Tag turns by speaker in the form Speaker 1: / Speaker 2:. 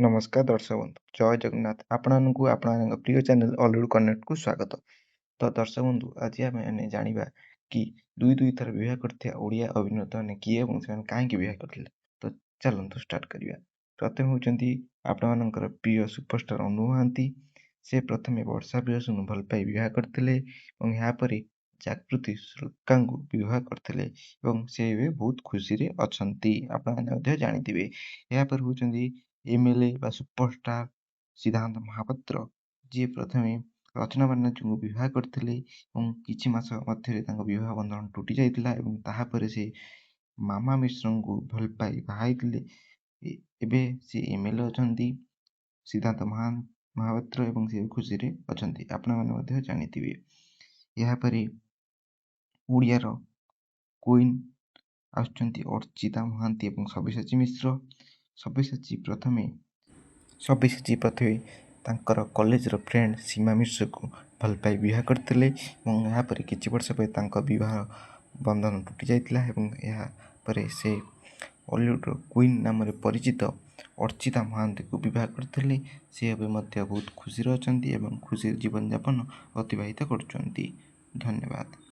Speaker 1: ନମସ୍କାର ଦର୍ଶକ ବନ୍ଧୁ, ଜୟ ଜଗନ୍ନାଥ। ଆପଣମାନଙ୍କୁ ଆପଣଙ୍କ ପ୍ରିୟ ଚ୍ୟାନେଲ୍ ଅଲିଉଡ଼ କନେକ୍ଟକୁ ସ୍ୱାଗତ। ତ ଦର୍ଶକ ବନ୍ଧୁ, ଆଜି ଆମେ ଜାଣିବା କି ଦୁଇ ଦୁଇ ଥର ବିବାହ କରିଥିବା ଓଡ଼ିଆ ଅଭିନେତାମାନେ କିଏ ଏବଂ ସେମାନେ କାହିଁକି ବିବାହ କରିଥିଲେ। ତ ଚାଲନ୍ତୁ ଷ୍ଟାର୍ଟ କରିବା। ପ୍ରଥମେ ହେଉଛନ୍ତି ଆପଣମାନଙ୍କର ପ୍ରିୟ ସୁପରଷ୍ଟାର ଅନୁଭବ ମହାନ୍ତି। ସେ ପ୍ରଥମେ ବର୍ଷା ପ୍ରିୟଦର୍ଶନଙ୍କୁ ଭଲ ପାଇ ବିବାହ କରିଥିଲେ ଏବଂ ଏହାପରେ ଜାଗୃତି ଶୁକ୍ଳାଙ୍କୁ ବିବାହ କରିଥିଲେ ଏବଂ ସେ ଏବେ ବହୁତ ଖୁସିରେ ଅଛନ୍ତି, ଆପଣମାନେ ମଧ୍ୟ ଜାଣିଥିବେ। ଏହାପରେ ହେଉଛନ୍ତି ଏମ୍ ଏଲ୍ ଏ ବା ସୁପରଷ୍ଟାର ସିଦ୍ଧାନ୍ତ ମହାପାତ୍ର, ଯିଏ ପ୍ରଥମେ ରଚନା ବାନାର୍ଜୀଙ୍କୁ ବିବାହ କରିଥିଲେ ଏବଂ କିଛି ମାସ ମଧ୍ୟରେ ତାଙ୍କ ବିବାହ ବନ୍ଧନ ତୁଟି ଯାଇଥିଲା ଏବଂ ତାହାପରେ ସେ ମାମା ମିଶ୍ରଙ୍କୁ ଭଲ ପାଇ ବାହା ହେଇଥିଲେ। ଏବେ ସେ ଏମ୍ ଏଲ୍ ଏ ଅଛନ୍ତି ସିଦ୍ଧାନ୍ତ ମହାପାତ୍ର ଏବଂ ସେ ଖୁସିରେ ଅଛନ୍ତି, ଆପଣମାନେ ମଧ୍ୟ ଜାଣିଥିବେ। ଏହାପରେ ଓଡ଼ିଆର କୁଇନ୍ ଆସୁଛନ୍ତି ଅର୍ଚ୍ଚିତା ମହାନ୍ତି ଏବଂ ସବ୍ୟସାଚୀ ମିଶ୍ର। ସବ୍ୟସାଚୀ ପ୍ରଥମେ ତାଙ୍କର କଲେଜର ଫ୍ରେଣ୍ଡ ସୀମା ମିଶ୍ରକୁ ଭଲ ପାଇ ବିବାହ କରିଥିଲେ ଏବଂ ଏହାପରେ କିଛି ବର୍ଷ ପରେ ତାଙ୍କ ବିବାହ ବନ୍ଧନ ତୁଟି ଯାଇଥିଲା ଏବଂ ଏହାପରେ ସେ ଅଲିଉଡ଼ର କୁଇନ୍ ନାମରେ ପରିଚିତ ଅର୍ଚ୍ଚିତା ମହାନ୍ତିଙ୍କୁ ବିବାହ କରିଥିଲେ। ସେ ଏବେ ମଧ୍ୟ ବହୁତ ଖୁସିରେ ଅଛନ୍ତି ଏବଂ ଖୁସିରେ ଜୀବନଯାପନ ଅତିବାହିତ କରୁଛନ୍ତି। ଧନ୍ୟବାଦ।